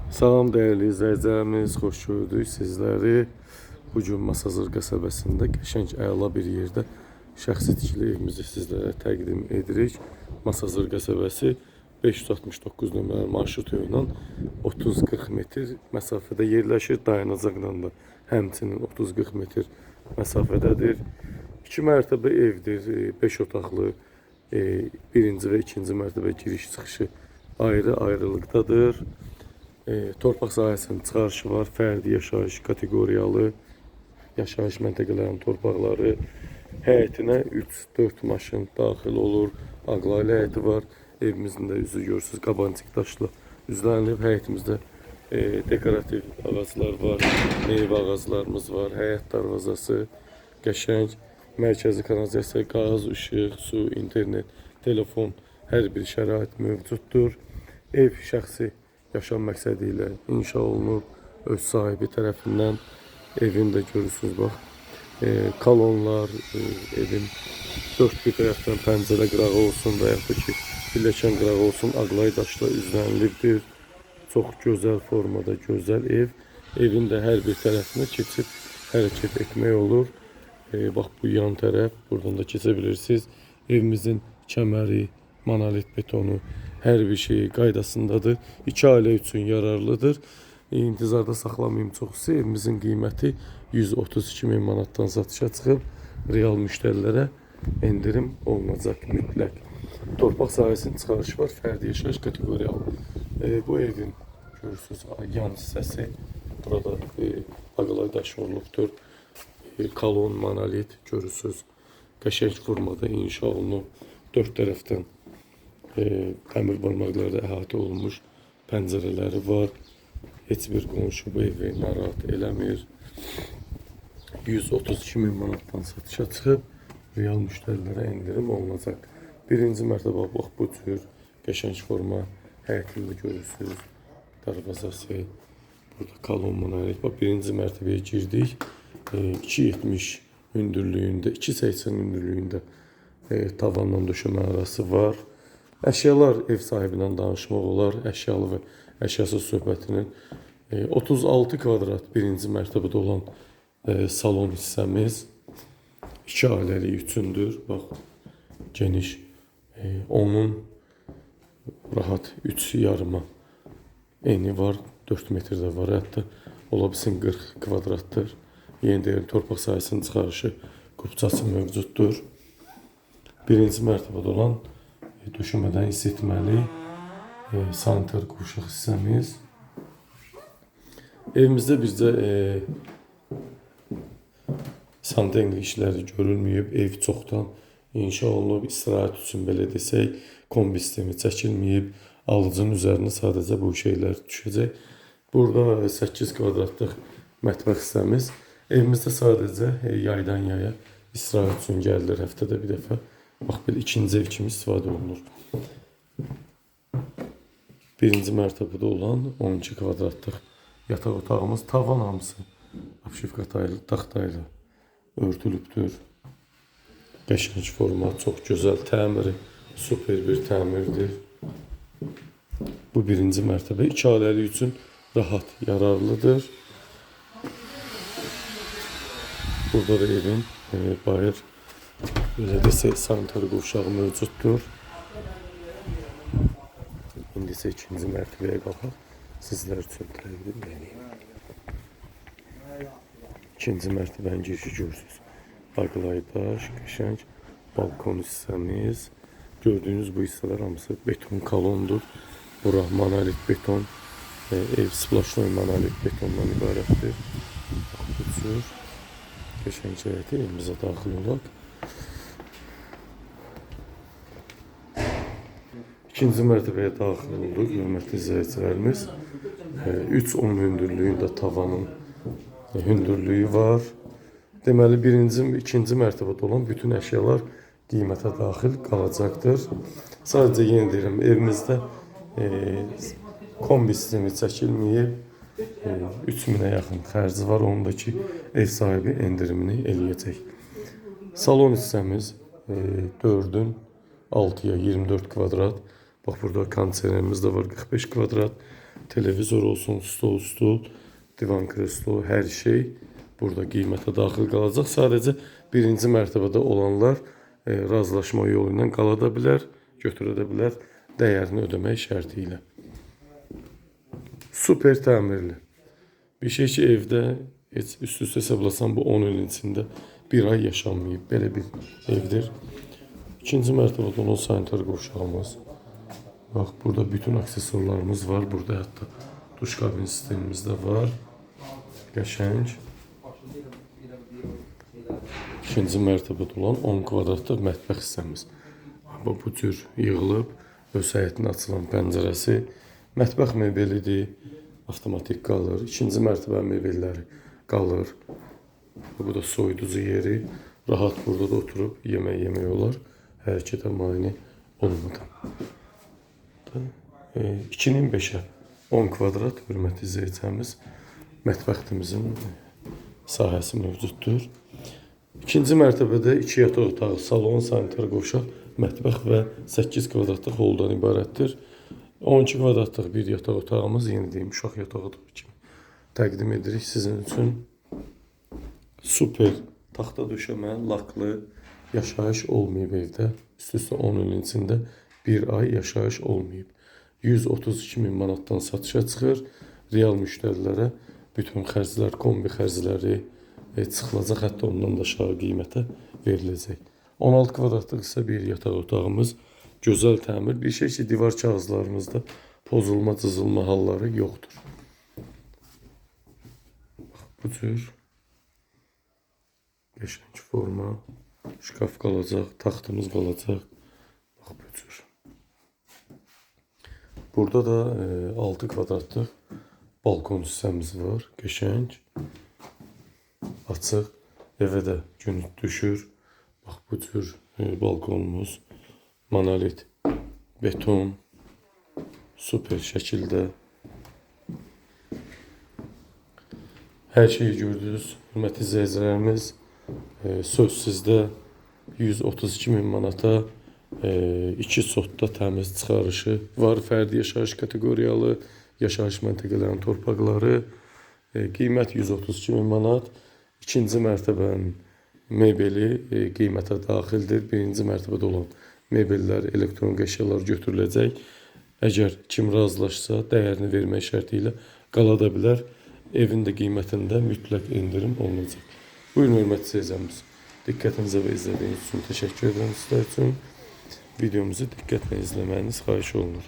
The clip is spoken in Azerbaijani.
Salam dəyərli izləyicilərimiz, xoş gördük sizləri. Bu gün Masazır qəsəbəsində qəşəng əla bir yerdə şəxsi tikili evimizi sizlərə təqdim edirik. Masazır qəsəbəsi 569 nömrəli marşrut yolu ilə 30-40 metr məsafədə yerləşir. Dayanacaqla da həmçinin 30-40 metr məsafədədir. İki mərtəbə evdir, 5 otaqlı, birinci və ikinci mərtəbə giriş çıxışı ayrı-ayrılıqdadır. Torpaq sahəsinin çıxarışı var. Fərdi yaşayış kateqoriyalı yaşayış məntəqələrinin torpaqları. Həyətinə 3-4 maşın daxil olur. Ağlaylı həyəti var. Evimizin də üzü görürsünüz qabancıq daşla üzlənilib. Həyətimizdə dekorativ ağaclar var, meyvə ağaclarımız var. Həyət darvazası qəşəng, mərkəzi kanalizasiya, qaz, işıq, su, internet, telefon, hər bir şərait mövcuddur. Ev şəxsi yaşam məqsədi ilə inşa olunub öz sahibi tərəfindən. Evin də görürsünüz bax, kolonlar, evin dörd bir tərəfdən pəncərə qırağı olsun və yaxud da ki, pilləkən qırağı olsun, ağlay daşla üzlənilibdir. Çox gözəl formada, gözəl ev. Evin də hər bir tərəfinə keçib hərəkət etmək olur. Bax bu yan tərəf, buradan da keçə bilirsiniz. Evimizin kəməri, monolit betonu, hər bir şeyi qaydasındadır. İki ailə üçün yararlıdır. İntizarda saxlamayım çoxsu. Evimizin qiyməti 132 min manatdan satışa çıxıb. Real müştərilərə endirim olunacaq mütləq. Torpaq sahəsinin çıxarışı var, fərdi yaşayış kateqoriyalı. Bu evin görürsünüz yan hissəsi burada ağlay daş vurulubdur. Kolon, monolit görürsünüz. Qəşəng formada inşa olunub. Dörd tərəfdən dəmir barmaqlarda əhatə olunmuş pəncərələri var. Heç bir qonşu bu evi narahat eləmir. 132 min manatdan satışa çıxıb. Real müştərilərə endirim olunacaq. Birinci mərtəbə bax bu cür qəşəng forma həyətini də görürsünüz. Darvazası, burada kolon monolit. Bax birinci mərtəbəyə girdik. 2.70 hündürlüyündə, 2.80 hündürlüyündə tavanla döşəmə arası var. Əşyalar ev sahibi ilə danışmaq olar. Əşyalı və əşyasız söhbətinin 36 kvadrat birinci mərtəbədə olan salon hissəmiz iki ailəlik üçündür. Bax geniş, onun rahat 3,5 eni var, 4 metr də var. Hətta ola bilsin 40 kvadratdır. Yenə deyirəm, torpaq sahəsinin çıxarışı qupçası mövcuddur. Birinci mərtəbədə olan döşəmədən isitməli sanitar qovşaq hissəmiz. Evimizdə bircə santexnik işləri görülməyib. Ev çoxdan inşa olunub, istirahət üçün belə desək, kombi sistemi çəkilməyib. Alıcının üzərinə sadəcə bu şeylər düşəcək. Burada 8 kvadratlıq mətbəx hissəmiz. Evimizdə sadəcə yaydan yaya istirahət üçün gəlilir həftədə bir dəfə. Bax belə ikinci ev kimi istifadə olunur. Birinci mərtəbədə olan 12 kvadratlıq yataq otağımız, tavan hamısı apşivka taxta ilə örtülübdür. Qəşəng forma, çox gözəl təmiri, super bir təmirdir. Bu birinci mərtəbə iki ailəlik üçün rahat, yararlıdır. Burada da evin bayır, belə desək, sanitar qovşağı mövcuddur. İndi isə ikinci mərtəbəyə qalxaq. Sizlər üçün təqdim edeyim. İkinci mərtəbənin girişi görürsünüz. Ağlay daş, qəşəng balkon hissəmiz. Gördüyünüz bu hissələr hamısı beton kolondur. Bura monolit beton, ev splaşnoy monolit betondan ibarətdir. Bax bu cür qəşəng həyəti evimizə daxil olaq. İkinci mərtəbəyə daxil olduq, hörmətli izləyicilərimiz. 3.10 hündürlüyündə tavanın hündürlüyü var. Deməli, birinci, ikinci mərtəbədə olan bütün əşyalar qiymətə daxil qalacaqdır. Sadəcə yenə deyirəm, evimizdə kombi sistemi çəkilməyib. 3000-ə yaxın xərci var. Onun da ki, ev sahibi endirimini eləyəcək. Salon hissəmiz 4-ün 6-ya 24 kvadrat. Bax burada kondisionerimiz də var, 45 kvadrat. Televizor olsun, stol, stul, divan kreslo, hər şey burada qiymətə daxil qalacaq. Sadəcə birinci mərtəbədə olanlar razılaşma yolu ilə qala da bilər, götürə də bilər, dəyərini ödəmək şərti ilə. Super təmirli. Bir şey ki, evdə heç üst-üstə hesablasan bu 10 ilin içində bir ay yaşanmayıb. Belə bir evdir. İkinci mərtəbədə olan sanitar qovşağımız. Bax, burada bütün aksesuarlarımız var. Burada hətta duş kabin sistemimiz də var. Qəşəng. İkinci mərtəbədə olan 10 kvadratlıq mətbəx hissəmiz. Bu cür yığılıb, öz həyətinə açılan pəncərəsi. Mətbəx mebelidir, avtomatik qalır. İkinci mərtəbə mebelləri qalır. Bu da soyuducu yeri. Rahat burada da oturub yemək yemək olar. Hərəkətə mane olmadan. 2-nin 5-ə 10 kvadrat hörmətli izləyicimiz mətbəximizin sahəsi mövcuddur. İkinci mərtəbədə 2 yataq otağı, salon, sanitar qovşaq, mətbəx və 8 kvadratlıq holdan ibarətdir. 12 kvadratlıq bir yataq otağımız, yenə deyim, uşaq yatağı kimi təqdim edirik sizin üçün. Super taxta döşəmə, laklı yaşayış olmayıb evdə. Üst-üstə 10 ilin içində bir ay yaşayış olmayıb. 132 min manatdan satışa çıxır. Real müştərilərə bütün xərclər, kombi xərcləri çıxılacaq, hətta ondan da aşağı qiymətə veriləcək. 16 kvadratlıq isə bir yataq otağımız, gözəl təmir. Bir şey ki, divar kağızlarımızda pozulma, cızılma halları yoxdur. Bax, bu cür qəşəng forma, şkaf qalacaq, taxtımız qalacaq. Bax, bu cür. Burada da 6 kvadratlıq balkon hissəmiz var. Qəşəng, açıq, evə də gün düşür. Bax, bu cür balkonumuz, monolit, beton, super şəkildə. Hər şeyi gördünüz, hörmətli izləyicilərimiz. Söz sizdə. 132 min manata 2 sotda təmiz çıxarışı var. Fərdi yaşayış kateqoriyalı, yaşayış məntəqələrinin torpaqları. Qiymət 132 min manat. İkinci mərtəbənin mebeli qiymətə daxildir. Birinci mərtəbədə olan mebellər, elektronik əşyalar götürüləcək. Əgər kim razılaşsa, dəyərini vermək şərti ilə qala da bilər. Evin də qiymətində mütləq endirim olunacaq. Buyurun, hörmətli izləyicilərimiz. Diqqətinizə və izlədiyiniz üçün təşəkkür edirəm sizlər üçün. Videomuzu diqqətlə izləməyiniz xahiş olunur.